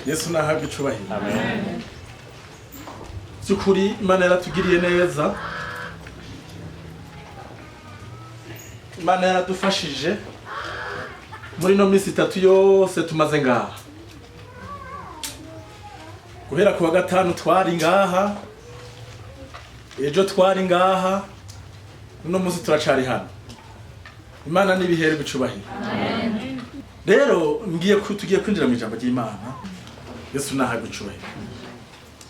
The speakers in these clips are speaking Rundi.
Yesu nahabwe icubahiro. By'ukuri Imana yaratugiriye neza, Imana yaradufashije muri ino minsi itatu yose tumaze ngaha. Guhera ku wa gatanu twari ngaha, ejo twari ngaha, uno munsi turacari hano. Imana nibihere icubahiro. Rero ngiye tugiye kwinjira mu ijambo ry'Imana. Yesu nahabwe icubahiro.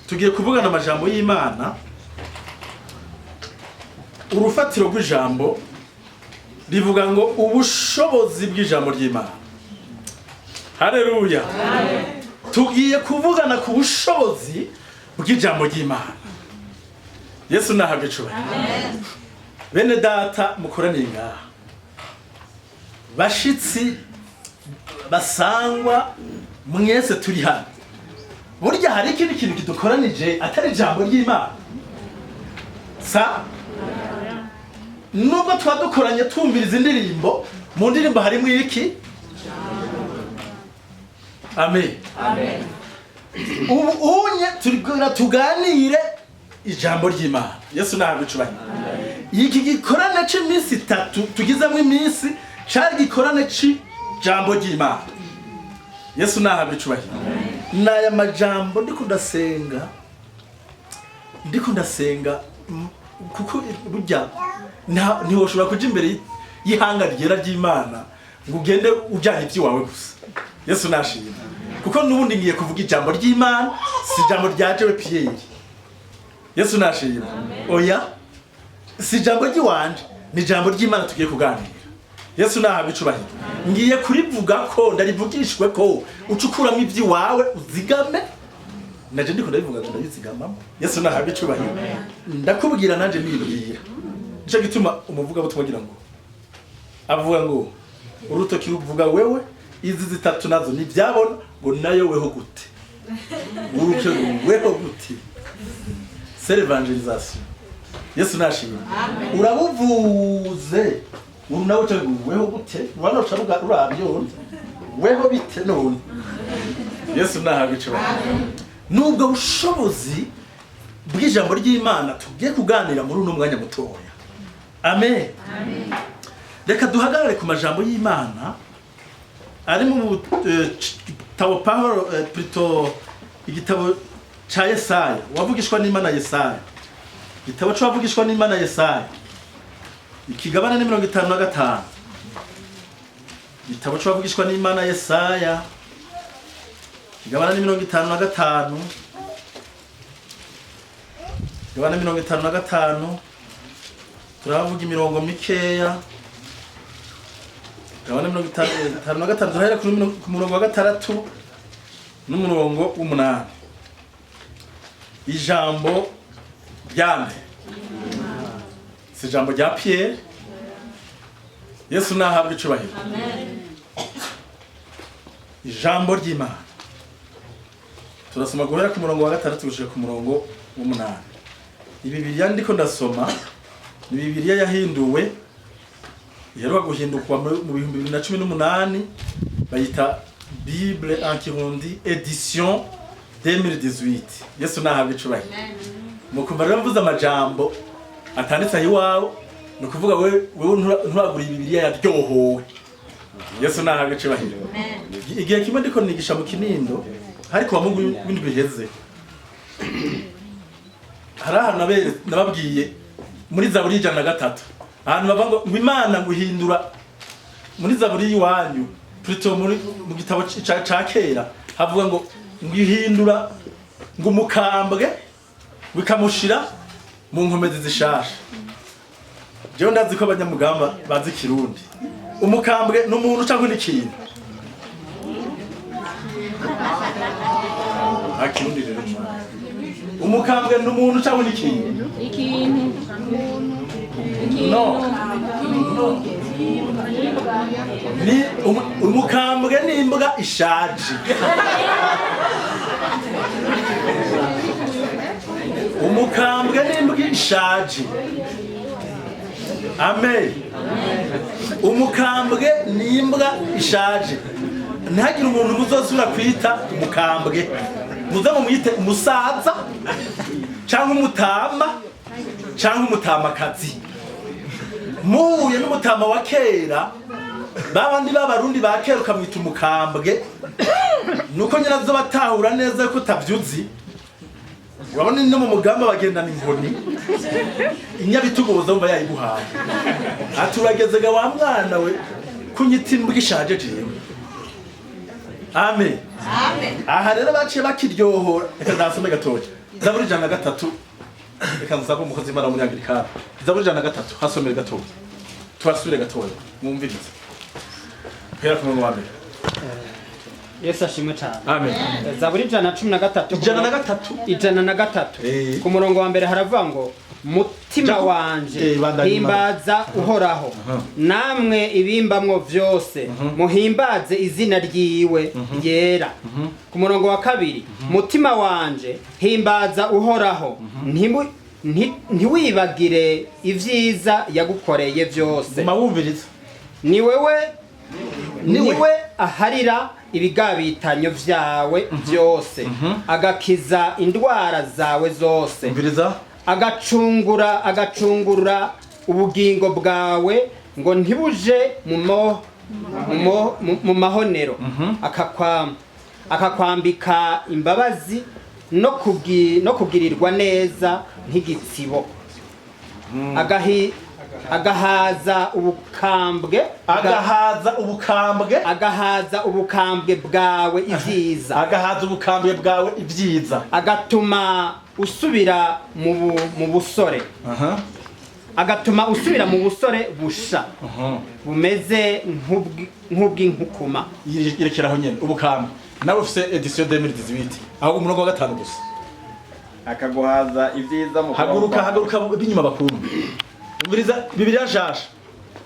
Tugiye kuvugana amajambo y'Imana. Urufatiro rw'ijambo rivuga ngo ubushobozi bw'ijambo ry'Imana. Haleluya. Tugiye kuvugana ku bushobozi bw'ijambo ry'Imana. Yesu nahabwe icubahiro. Bene data mukoraniye ngaha, bashitsi basangwa mwese turi hano, burya hari ikindi kintu kidukoranije atari ijambo ry'Imana? Sa nubwo tuba dukoranye twumviriza indirimbo, mu ndirimbo harimo iki? Amen. Ubu unye turikora tuganire ijambo ry'Imana. Yesu nahabwe icubahiro. Iki gikorane c'iminsi itatu tugizemo iminsi cari gikorane c'ijambo ry'Imana. Yesu nahabwe icubahiro. N'aya majambo ndiko ndasenga, ndiko ndasenga, kuko burya ntiwoshobora kuja imbere y'ihanga ryera ry'Imana ngo ugende ujyanye iby'iwawe gusa. Yesu nashimwe, kuko n'ubundi ngiye kuvuga ijambo ry'Imana, si ijambo rya jewe Pierre. Yesu nashimwe. Oya, si ijambo ry'iwanje, ni ijambo ry'Imana tugiye kuganira. Yesu nahabwe icubahiro. Ngiye kurivuga ko ndarivugishwe ko ucukuramo iby'iwawe uzigame, naje ndiko ndabivuga ngo ndabizigamamo. Yesu nahabwe icubahiro. Ndakubwira nanje nibwira. Nico gituma umuvugabutumwa agira ngo avuga ngo urutoki ruvuga wewe, izi zitatu nazo ntibyabona, ngo nayo weho gute, uruke weho gute. C'est l'évangélisation. Yesu nashimwe. Urabuvuze uru nawe uca ngo weho gute, urabona uca rurabyo weho bite none. Yesu nahabwe icubahiro. Nubwo bushobozi bw'ijambo ry'Imana tugiye kuganira muri uno mwanya mutoya. Amen. Reka duhagarare ku majambo y'Imana ari mu gitabo Pawulo, plutôt igitabo ca Yesaya, wavugishwa n'Imana Yesaya. Igitabo c'uwavugishwa n'Imana Yesaya, ikigabane ni 55. Igitabo c'uwavugishwa n'Imana Yesaya, ikigabane ni 55. Ikigabane 55, turahavuga imirongo mikeya. Ikigabane 55, turahera ku murongo wa gatandatu n'umurongo w'umunani. Ijambo ryande? Si ijambo rya Pierre. Yesu nahabwe icubahiro. Ijambo ry'Imana turasoma guhera ku murongo wa gatandatu gushika ku murongo w'umunani. Bibiliya ndiko ndasoma ni Bibiliya yahinduwe, iheruka guhindurwa mu 2018, bayita Bible en Kirundi édition 2018. Yesu nahabwe icubahiro. Mukumva rero mvuze amajambo atanditse aho iwawe, ni ukuvuga wewe nturagura Bibiliya yaryohowe. Yesu nahabwe icubahiro. Igihe kimwe ndiko nigisha mu Kinindo, hari kuwa Mungu w'indwi iheze, hari ahantu nababwiye muri Zaburi 103, ahantu bavuga ngo Imana nguhindura muri Zaburi y'iwanyu, plutôt muri mu gitabo ca kera, havuga ngo ihindura ngo umukambwe bikamushira mu nkomezi zishasha. Jewe ndazi ko abanyamugamba bazi Kirundi. Umukambwe ni umuntu cyangwa ni ikintu? Nta Kirundi rero. Umukambwe ni umuntu cyangwa ni ikintu? Ikintu. No, ni umukambwe ni imbwa ishaje. Umukambwe ni imbwa ishaje. Amen. Umukambwe ni imbwa ishaje. Ntihagire umuntu muzosubira kwita umukambwe, muze mumwite umusaza cyangwa umutama cyangwa umutamakazi. Muhuye n'umutama wa kera, babandi b'Abarundi ba kera, ukamwita umukambwe, nuko nyine azobatahura neza ko utavyuzi. Urabona, no mu mugamba bagendana inkoni, inyabitugu buzumva yayiguhaye, ati: "Urageze ga wa mwana we kunyita imbwa ishaje jewe." Amen. Aha rero baciye bakiryohora. Reka ndasome gatoya Zaburi 103. Reka nsabe umukozi w'Imana w'Umunyangilikani, Zaburi 103, hasomere gatoya, tubasubire gatoya, mwumvirize hera ku murongo wa mbere. Yesu ashimwe cyane. Amen. Zaburi 113. 103. 103. Ku murongo wa mbere haravuga ngo: "Mutima wanje, bandanya. himbaza Uhoraho, namwe ibimbamwo vyose, muhimbaze izina ryiwe ryera." Ku murongo wa kabiri: "Mutima wanje, himbaza Uhoraho, ntiwibagire ivyiza yagukoreye vyose." Guma wumviriza. Ni wewe. Niwe. Niwe aharira ibigabitanyo vyawe vyose, agakiza indwara zawe zose. Umviriza. Agacungura ubugingo bwawe ngo ntibuje mu mahonero, akakwambika imbabazi no kugirirwa neza nk'igitsibo, agahaza ubukambwe Agahaza ubukambwe. Agahaza ubukambwe bwawe ibyiza. Agahaza ubukambwe bwawe ibyiza. Agatuma usubira mu busore. Agatuma usubira mu busore busha, bumeze nk'ubw'inkukuma. Irekeraho nyene. Ubukambwe nawe ufise édition 2018, aho umurongo wa gatanu gusa. Akaguhaza ibyiza mu kubaho Haguruka. kwawe. Haguruka b'inyuma bakunda. Umviriza Bibiliya nshasha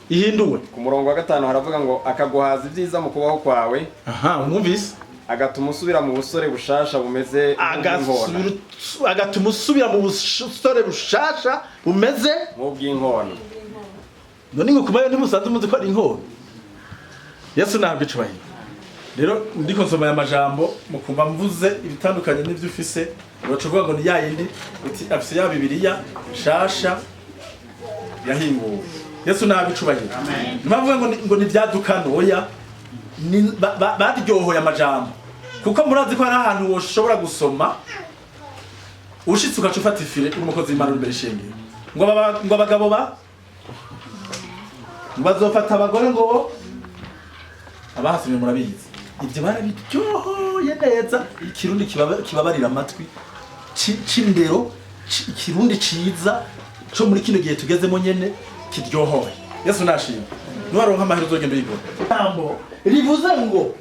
ihinduwe. Ku murongo wa gatanu haravuga ngo: "Akaguhaza ibyiza mu kubaho kwawe, Aha, umwumvise. agatuma usubira mu busore bushasha bumeze nk'ubw'inkona." Agatuma usubira mu busore bushasha bumeze Nk'ubw'inkona. None inkukuma yo ntimusanze muzi ko ari inkona? Yesu nahabwe icubahiro. Rero ndiko nsoma aya majambo, mukumva mvuze ibitandukanye n'ivyo ufise, uraca uvuga ngo ni ya yindi, uti afise ya Bibiliya nshasha yahinguwe. Yesu nahabwe icubahiro. Nibavuga ngo ni ivyadukano, oya, baryohoye amajambo, kuko murazi ko hari ahantu woshobora gusoma ushitse ugaca ufata ifire uri umukozi w'Imana uri imbere y'ishengero, ngo abagabo ngo bazofata abagore, ngo abahasomye murabizi. Ibyo barabiryohoye neza, Ikirundi kibabarira amatwi, c'indero, Ikirundi ciza co muri kino gihe tugezemo nyene kiryohoye. Yesu nashimwe. Niwaronka amahera uzogenda uyigura. Jambo rivuze ngo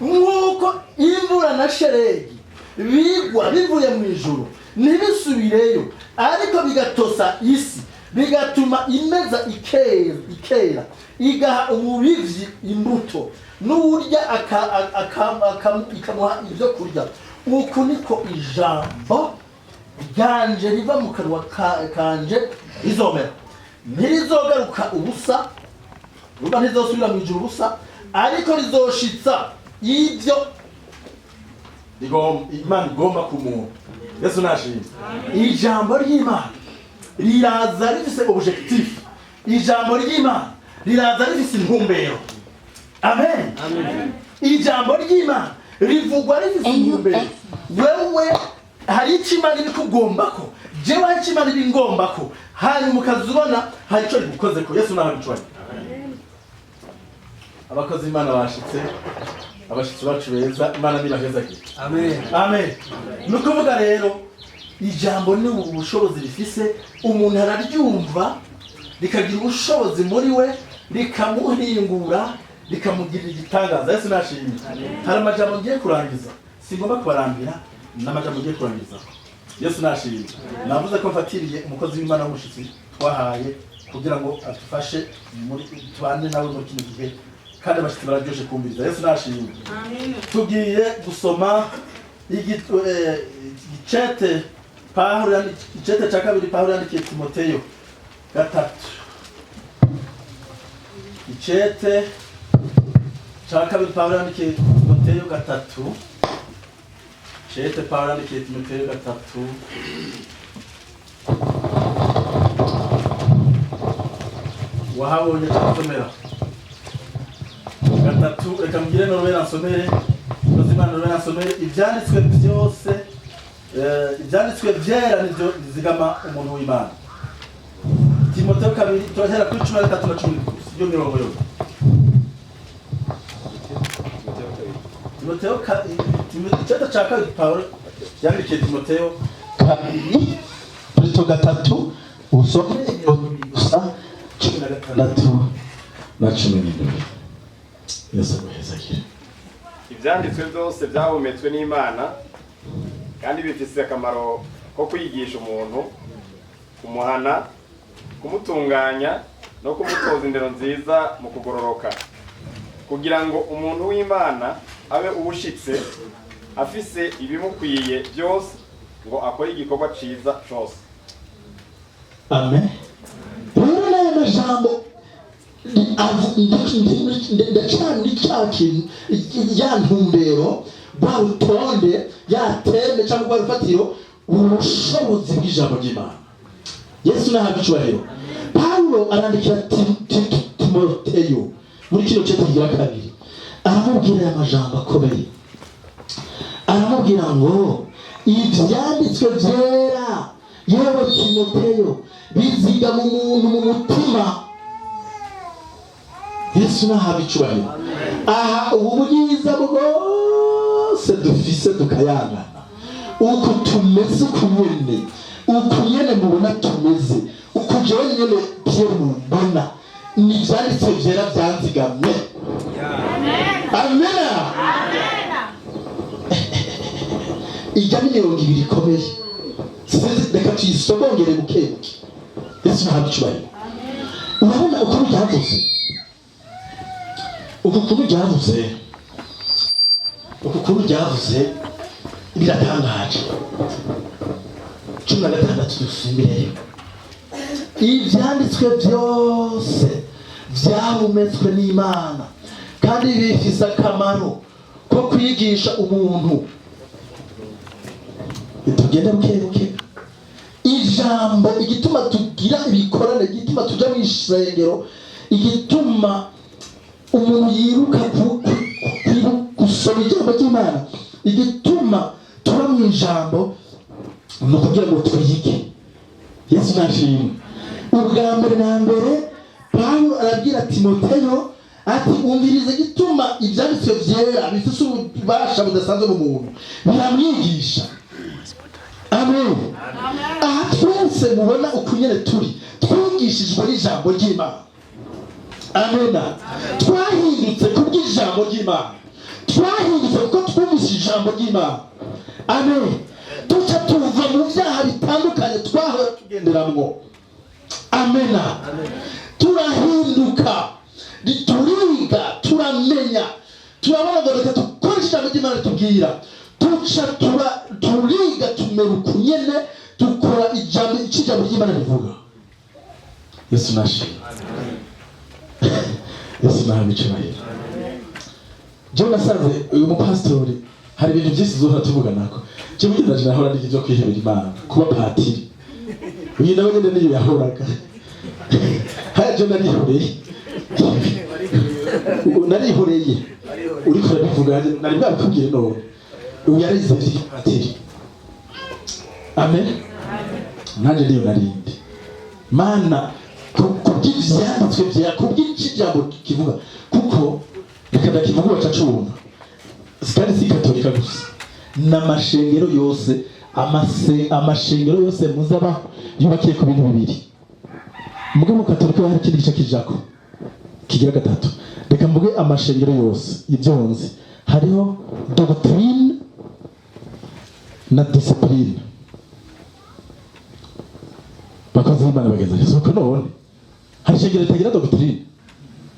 nk'uko imvura na sheregi bigwa bivuye mu ijuru ntibisubireyo, ariko bigatosa isi, bigatuma imeza ikera, igaha umubivyi imbuto, n'uwurya ikamuha ibyo kurya, uku niko ijambo ryanje riva mu kanwa kanje rizomera. Ntirizogaruka ubusa, ruba ntizosubira mu ijuru ubusa, ariko rizoshitsa ibyo Imana igomba ku muntu. Yesu nashimwe. Ijambo ry'Imana riraza rifise objectif, ijambo ry'Imana riraza rifise intumbero. Amen. Ijambo ry'Imana rivugwa rifise intumbero. Wewe hari icyo Imana ibikugombako, jewe hari icyo Imana ibingombako, hanyuma ukaza ubona hari icyo rigukozeko. Yesu nawe bicwaye. Abakozi b'Imana bashitse, abashitsi bacu beza, Imana nibahezagire. Amen. Amen. Ni ukuvuga rero ijambo ni ubu bushobozi rifise. Umuntu araryumva rikagira ubushobozi muri we, rikamuhingura, rikamugirira igitangaza. Yesu nashimye. Hari amajambo ngiye kurangiza, singomba kubarambira, ni amajambo ngiye kurangiza. Yesu nashimye. Navuze ko mfatiriye umukozi w'Imana w'umushitsi twahaye kugira ngo adufashe muri tubane nawe muri kino gihe, kandi abashitsi bararyoshe kumviriza. Yesu nashimye. Tugiye gusoma igicete Pawulo icete cya kabiri Pawulo yandikiye Timoteyo gatatu, icete Cya kabiri Pawulo yandikiye Timoteyo 3, cete Pawulo yandikiye Timoteyo 3. Wahabonye cyasomera 3. Reka mbwire Norobera nsomere, Imana Norobera nsomere. Ibyanditswe byose, ibyanditswe byera nibyo bizigama umuntu w'Imana. Timoteyo 2, turahera kuri 13 na 10, iyo mirongo yose. Timoteyo iceta cya kabiri Pawulo yandikiye Timoteyo 2 plutôt 3, usome imirongo ibiri gusa, 16 na 17. Yesu aguhezagire. Ibyanditswe byose byahumetswe n'Imana kandi bifise akamaro ko kwigisha umuntu, kumuhana, kumutunganya no kumutoza indero nziza mu kugororoka, kugira ngo umuntu w'Imana abe uwushitse, afise ibimukwiye byose ngo akore igikorwa ciza cose. Amen. Rero n'aya majambo ndacana cya kintu, ya ntumbero, rwa rutonde, ya thème cyangwa rwa rufatiro, ubushobozi bw'ijambo ry'Imana. Yesu nahabwa icyubahiro. Pawulo arandikira Timoteyo muri kino cete kigira kabiri, aramubwira aya majambo akomeye, aramubwira ngo: "Ibyanditswe byera, yewe Timoteyo, bizigama umuntu mu mutima." Yesu nahabwa icyubahiro. Aha ubu bwiza bwose dufise, tukayangana uku tumeze, uku nyene, uku nyene mubona tumeze, uku jewe nyene Pierre mubona, ni ibyanditswe byera byanzigamye. Amena. Ijya ni 20 ikomeye. Sinzi, reka tuyisogongere buke buke. Yesu nahabwa icyubahiro. Urabona ukuntu ryavuze, uku kuntu ryavuze, uku kuntu ryavuze biratangaje. 16, dusimbireyo. Ibyanditswe byose byahumetswe n'Imana kandi bifise akamaro ko kwigisha umuntu. Tugende buke buke. Ijambo, igituma tugira ibikorane, igituma tuja mu isengero, igituma umuntu yiruka gusoma ijambo ry'Imana, igituma tuba mu ijambo, ni ukugira ngo twige. Yesu nashimwe. Ubwa mbere na mbere Pawulo arabwira Timoteyo ati: "Umviriza igituma ibyanditswe byera bifise ububasha budasanzwe mu muntu, biramwigisha." Amen. Aha twese mubona ukunyene turi, twigishijwe n'ijambo ry'Imana. Amena. Twahindutse kubw'ijambo ry'Imana, twahindutse kuko twumvise ijambo ry'Imana. Amen. Duca tuva mu byaha bitandukanye twahora tugenderamwo. Amena. Turahinduka, turiga, turamenya, turabona ngo reka dukoreshe ijambo ry'Imana ritubwira. Duca tura turiga, tumera ukunyene, dukora ijambo, icyo ijambo ry'Imana rivuga. Yesu nashimwe. Yesu nahabwe icyubahiro. Jewe nasanze uyu mupasitori hari ibintu byinshi zuhora tuvuganako. Jewe ugenda nahora niga ibyo kwihebera Imana, kuba patiri. Uyu nawe nyine niyo yahoraga haya. Jewe narihoreye. Ubu narihoreye, uriko urabivuga, nari bwabikubwiye none. Ubu yarize ivy'ipatiri. Amen. Nanjye niyo narindi mana kubw'ivyanditswe vyera, kubw'icyo kivuga, kuko reka ndakivuga baca cumva. Kandi si katolika gusa, n'amashengero yose, amashengero yose muzabaho yubakiye ku bintu bibiri. Mugabo katolika hari ikindi gice kijako kigira gatatu. Reka mvuge amashengero yose ibyo nzi: hariho doctrine na discipline. Bakozi b'Imana bagenzi, si uko none hari ishengero ritagira doctrine,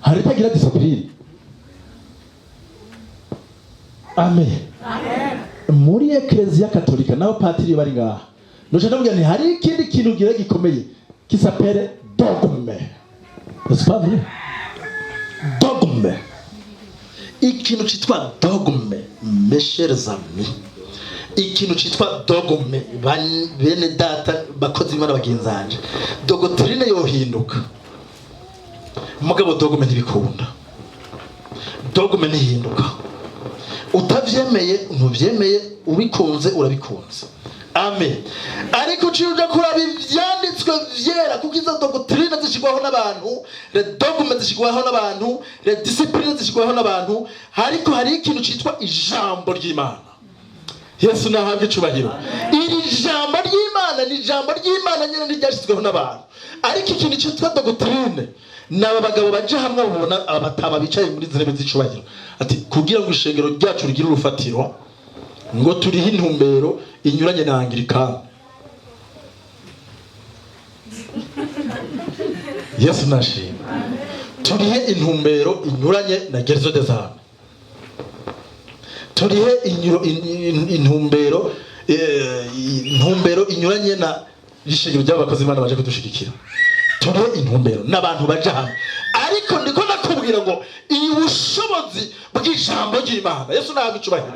hari ritagira discipline? Amen. Muri Eklezia Katolika n'abapatiri bari ngaha, nuca ndamubwira nti hari ikindi kintu gira gikomeye qui s'appelle dogme, n'est-ce pas vrai? Dogme. Ikintu citwa dogme, mes chers amis, ikintu citwa dogme, bene data, bakozi b'Imana bagenzanje, doctrine yohinduka, mugabo dogme ntibikunda. Dogme ntihinduka. Utavyemeye ntuvyemeye, ubikunze urabikunze. Amen. Ariko uciye uja kuraba ivyanditswe vyera, kuko izo doctrine zishirwaho n'abantu, les dogmes zishirwaho n'abantu, les disciplines zishirwaho n'abantu, ariko hari ikintu citwa ijambo ry'Imana. Yesu nahabwe icubahiro. Iri jambo ry'Imana ni ijambo ry'Imana nyene, ntiryashyizweho n'abantu. Ariko ikintu cyitwa doctrine ni aba bagabo baje hamwe, babona abatama bicaye muri izi ntebe z'icubahiro, ati kugira ngo ishengero ryacu rigire urufatiro, ngo turihe intumbero inyuranye na Anglikani. Yesu nashima. Turihe intumbero inyuranye na Guérison des âmes, turihe intumbero intumbero inyuranye na ishengero ry'abakozi Imana baje kudushigikira, turihe intumbero n'abantu baje hamwe. Ariko ndiko nakubwira ngo iyi bushobozi bw'ijambo ry'Imana, Yesu ntabwo icubahiro,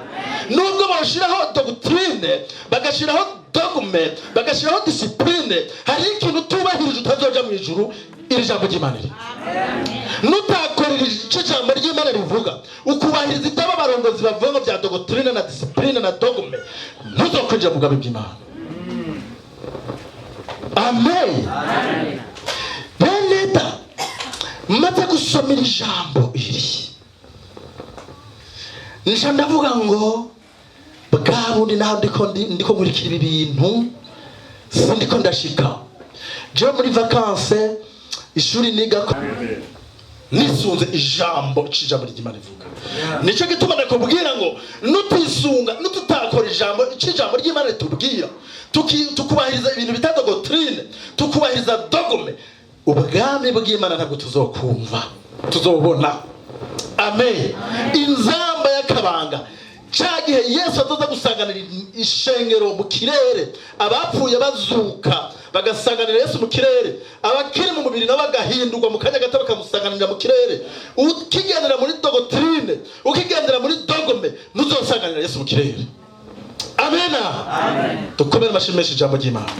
nubwo bashiraho doctrine, bagashiraho dogme, bagashiraho discipline, hari ikintu utubahirije utazoja mu ijuru. Iri jambo ry'Imana iri nutakorera icyo jambo ry'Imana rivuga, ukubahiriza ibyo abarongozi bavuga ngo bya doctrine na discipline na dogme, ntuzokwinjira mu bwami bw'Imana. Amen. Bene da, maze gusomera ijambo iri, nca ndavuga ngo bwa bundi naho ndiko nkurikira ibi bintu, sindiko ndashika. Jewe muri vacances, ishuri niga nisunze ijambo, ico ijambo ry'Imana rivuga. Nico gituma ndakubwira ngo nutisunga, nututakora ijambo, ico ijambo ry'Imana ritubwira, tukubahiriza ibintu bita doctrine, tukubahiriza dogme, ubwami bw'Imana ntabwo tuzokumva, tuzobona. Amen. Inzamba y'akabanga, ca gihe Yesu azoza gusanganira ishengero mu kirere, abapfuye bazuka bagasanganira Yesu mu kirere, abakiri mu mubiri nabo bagahindurwa mu kanya gato bakamusanganira mu kirere. Ukigendera muri doctrine, ukigendera muri dogme, ntuzosanganira Yesu mu kirere. Amena. Dukomere amashyi menshi ijambo ry'Imana.